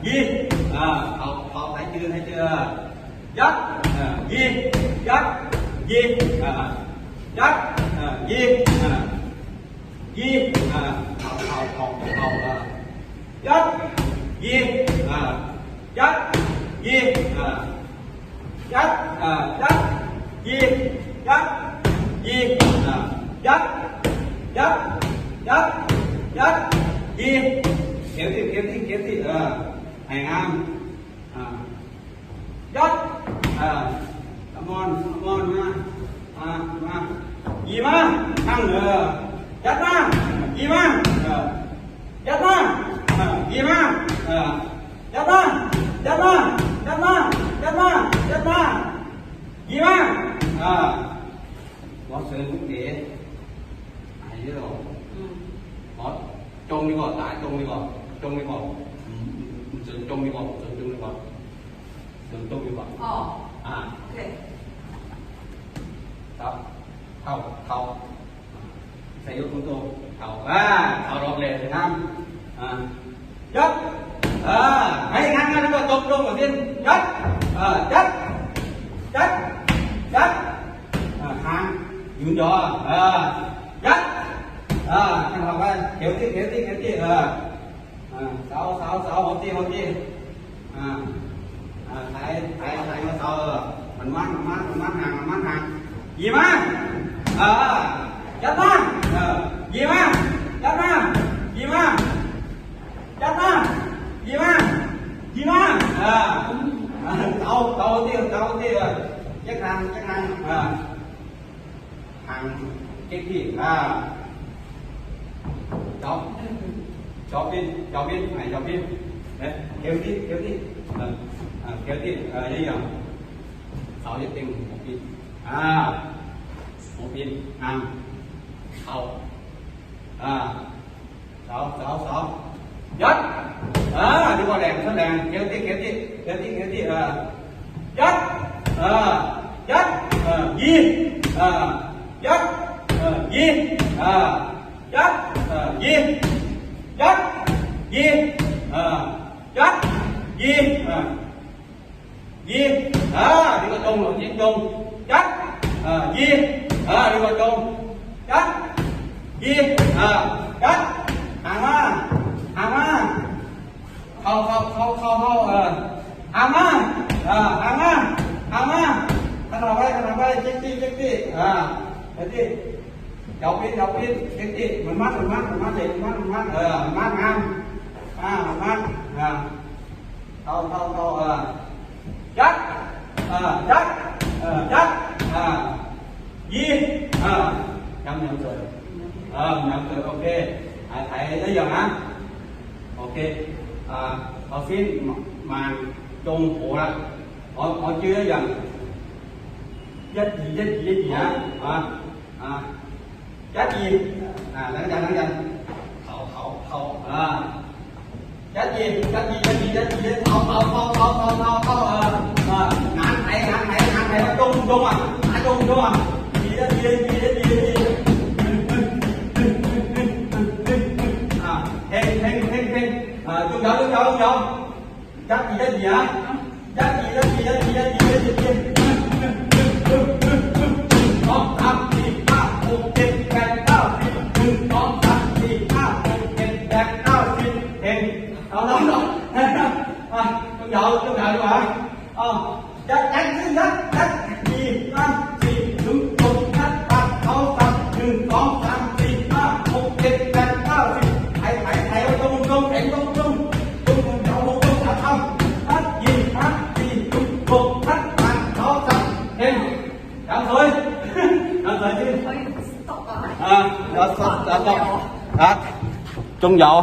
ຢີ ອ່າ ເຂົ້າ ເຂົ້າ ໃຫ້ຈື່ ໃຫ້ຈື່ ຍັດ ອ່າ ຢີ ຍັດ ຢີ ອ່າ ຍັດ ອ່າ ຢີ ອ່າ ຢີ ອ່າ ເຂົ້າ ເຂົ້າ ເຂົ້າ ເຂົ້າ ອ່າ ຍັດ ຢີ ອ່າ ຍັດ ຢີ ອ່າ ຍັດ ອ່າ ຍັດ ຢີ ຍັດ ຢີ ອ່າ ຍັດ ຍັດ ຍັດ ຍັດ ຢີ ເຂັມຕິ ເຂັມຕິ ເຂັມຕິ ເອີ ໃຫ້ງາມ ອ່າ ຍັດ ອ່າ ຄຳອອນ ຄຳອອນ ມາ ມາ ມາ ຢີ ມາ ນັ່ງ ເອີ ຍັດ ມາ ຢີ ມາ ເອີ ຍັດ ມາ ອ່າ ຢີ ມາ ເອີ ຍັດ ມາ ຍັດ ມາ ຍັດ ມາ ຍັດ ມາ ຍັດ ມາ ດີມາກ ອ່າ ບໍ່ເຊີນລູກເດ ອາຍເດີ ອືມ ບໍ່ ຈົ່ງດີກວ່າ ຕາຈົ່ງດີກວ່າ ຈົ່ງດີກວ່າ ອືມ ເຊີນຈົ່ງດີກວ່າ ເຊີນຈົ່ງດີກວ່າ ເຊີນຈົ່ງດີກວ່າ ອໍ ອ່າ ໂອເຄ ເຂົ້າ ເຂົ້າ ເຂົ້າ ໃສ່ຍົກຕົງໆ ເຂົ້າ ອ່າ ເຂົ້າລອກແລ້ວນະ ອ່າ ຍັດ ອ່າ ໃຫ້ງານ ງານ ລະກະຕົງໆ ຊິ ຍັດ ອ່າ ຍັດ ຍັດ ຍັດ ອ່າ ຫາງ ຍືນຢໍ ອ່າ ຍັດ ອ່າ ທາງເຮົາໄປ ເຂົ້າຕິ ເຂົ້າຕິ ເຂົ້າຕິ ອ່າ ອ່າ ເຊົາ ເຊົາ ເຊົາ ຫົວຕີ ຫົວຕີ ອ່າ ອ່າ ໄຖ ໄຖ ໄຖມາເຊົາ ເອີ ມັນມັນ ມັນມັນ ມັນຫາງ ມັນມັນຫາງ ດີມາກ ເອີ ຍັດມາ ເອີ ດີມາກ ຍັດມາ ດີມາກ ຍັດມາ ດີມາກ ດີມາກ ເອີ ເອົາ ເອົາຕິ ເອົາຕິ ເອີ ຈັກຫາງ ຈັກຫາງ ເອີ ຫາງເກັກທີ່ ອ່າ ຈອບ ຈອບປິນ ຈອບປິນ ໃຫ້ຈອບປິນ ເອີ ເຂົ້າຕິ ເຂົ້າຕິ ເອີ ອ່າ ເຂົ້າຕິ ເອີ ຢ່າງ ເຂົ້າເຮັດເຕັມຫົວປິນ ອ່າ ຫົວປິນ ອ່າ ເຂົ້າ ອ່າ ເຊົາ ເຊົາ ເຊົາ ຍັດ ອ່າ ດີກວ່າແຫຼງ ຊັ້ນແຫຼງ ເຂົ້າຕິ ເຂົ້າຕິ ເຂົ້າຕິ ເຂົ້າຕິ ອ່າ ຍັດ ອ່າ ຍັດ ອ່າ ຢີ ອ່າ ຍັດ ອ່າ ຢີ ອ່າ ຍັດ ອ່າ ຢີ ຍັດ ຢີ ອ່າ ຍັດ ຢີ ອ່າ ຢີ ອ່າ ດີກວ່າຕົງ ຍິງຕົງ ຍັດ ອ່າ ຢີ ອ່າ ດີກວ່າຕົງ ຍັດ ຢີ ອ່າ ຍັດ ຫາງມາ ຫາງມາ ເຂົ້າ ເຂົ້າ ເຂົ້າ ເຂົ້າ ເຂົ້າ ເອີ ຫາງມາ ເອີ ຫາງມາ ຫາງມາ ຂະໜາບໄປ ຂະໜາບໄປ ເຈັກຕີ ເຈັກຕີ ອ່າ ເຈັກຕີ ເຈົ້າປີນ ເຈົ້າປີນ ເຈັກຕີ ມັນມັດ ມັນມັດ ມັນມັດເຫຼັກ ມັນມັດ ມັນມັດ ເອີ ມັນມັດ ງາມ ອ່າ ມັນມັດ ອ່າ ເຂົ້າ ເຂົ້າ ເຂົ້າ ເອີ ຍັດ ເອີ ຍັດ ເອີ ຍັດ ອ່າ ຢີ ອ່າ ຍຳ ຍຳເສີ ເອີ ຍຳເສີ ໂອເຄ ຫາຍ ຫາຍໄດ້ຢ່າງນະ ໂອເຄ ອ່າ ເອົາຊີ້ນ ມາ ມາ ຈົ່ງໂຫລະ ເອົາ ເອົາຈື່ຢ່າງ ຍັດ ຢີ ຍັດ ຢີ ຍັດ ຢີ ອ່າ ອ່າ ຍັດອີກ ອ່າ ຫຼັງຈາກ ຫຼັງຈາກ ເຂົ້າ ເຂົ້າ ເຂົ້າ ອ່າ ຍັດອີກ ຍັດອີກ ຍັດອີກ ຍັດອີກ ເຂົ້າ ເຂົ້າ ເຂົ້າ ເຂົ້າ ເຂົ້າ ເຂົ້າ ເອີ ອ່າ ງານໄຖ ງານໄຖ ງານໄຖ ມາຕົງ ຕົງ ອ່ະ ມາຕົງ ຕົງ ອ່ະ ດີ ດີ ດີ ອ່າ ເພງ ເພງ ເພງ ເພງ ອ່າ ຈົງເຍົາ ຈົງເຍົາ ຈົງເຍົາ ຈັບດີ ຈັບດີນະ ຈັບດີ ຈັບດີ ຈັບດີ ຈັບດີ ຈັບດີ ໜຶ່ງ ສອງ ສາມ ສີ່ ຫ້າ ຫົກ ເຈັດ ແປດ ເກົ້າ ສິບ ໜຶ່ງ ສອງ ສາມ ສີ່ ຫ້າ ຫົກ ເຈັດ ແປດ ເກົ້າ ສິບ ເກັ່ງ ເອົາ ເອົາ ເອົາ ອ່ະ ຈົງເຍົາ ຈົງເຍົາດີກວ່າ ເອົາ ຍັດ ຍັດ ຍັດ ຍັດ ສີ່ ຫ້າ ສີ່ ໜຶ່ງ ຫົກ ແປດ ເກົ້າ ສິບ ໜຶ່ງ ສອງ ສາມ ສີ່ ຫ້າ ຫົກ ເຈັດ ແປດ ເກົ້າ ສິບ ໄຖ ໄຖ ໄຖ ລົງ ລົງ ເກັ່ງ ລົງ ລົງ ລົງ ລົງ ເອົາ ລົງ ລົງ ເອົາ ເອົາ ຍັດ ສີ່ ຫ້າ ສີ່ ໜຶ່ງ ຫົກ ແປດ ເກົ້າ ສິບ ເກັ່ງ ຈຳສວຍ ຈຳສວຍ ເຮີ້ຍ ສະຕັອບ ອ່າ ສະຕັອບ ສະຕັອບ ຄັດ ຈົງເຍົາ